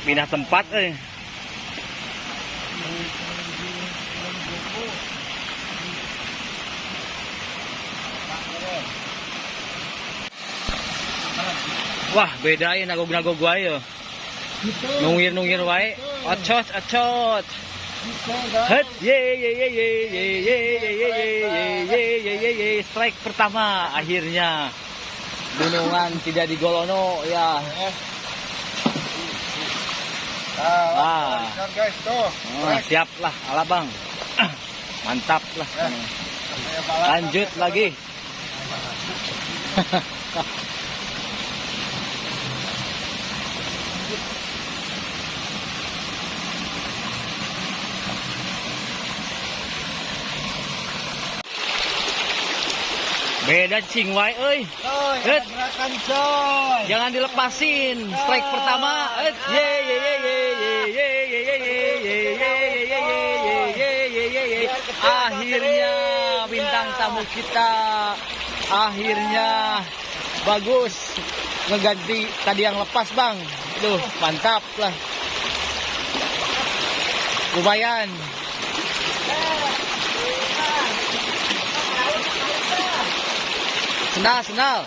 Pindah tempat eh. Wah, beda ya nagog-nagog wae yo. Nungir-nungir wae. Ocot, ocot. Het, ye ye ye ye ye ye ye ye ye ye ye ye ye, strike pertama akhirnya. Gunungan tidak digolono ya. Ah, guys, tuh. Ah, siap lah, ala bang. Mantap lah. Lanjut lagi. Beda cing wae euy. Coy, gerakan coy. Jangan dilepasin. Strike pertama. Ye ye ye ye ye ye ye ye ye ye ye ye ye ye ye. Akhirnya bintang tamu kita akhirnya bagus ngeganti tadi yang lepas bang. Duh, mantap lah. Lumayan. Sendal, sendal.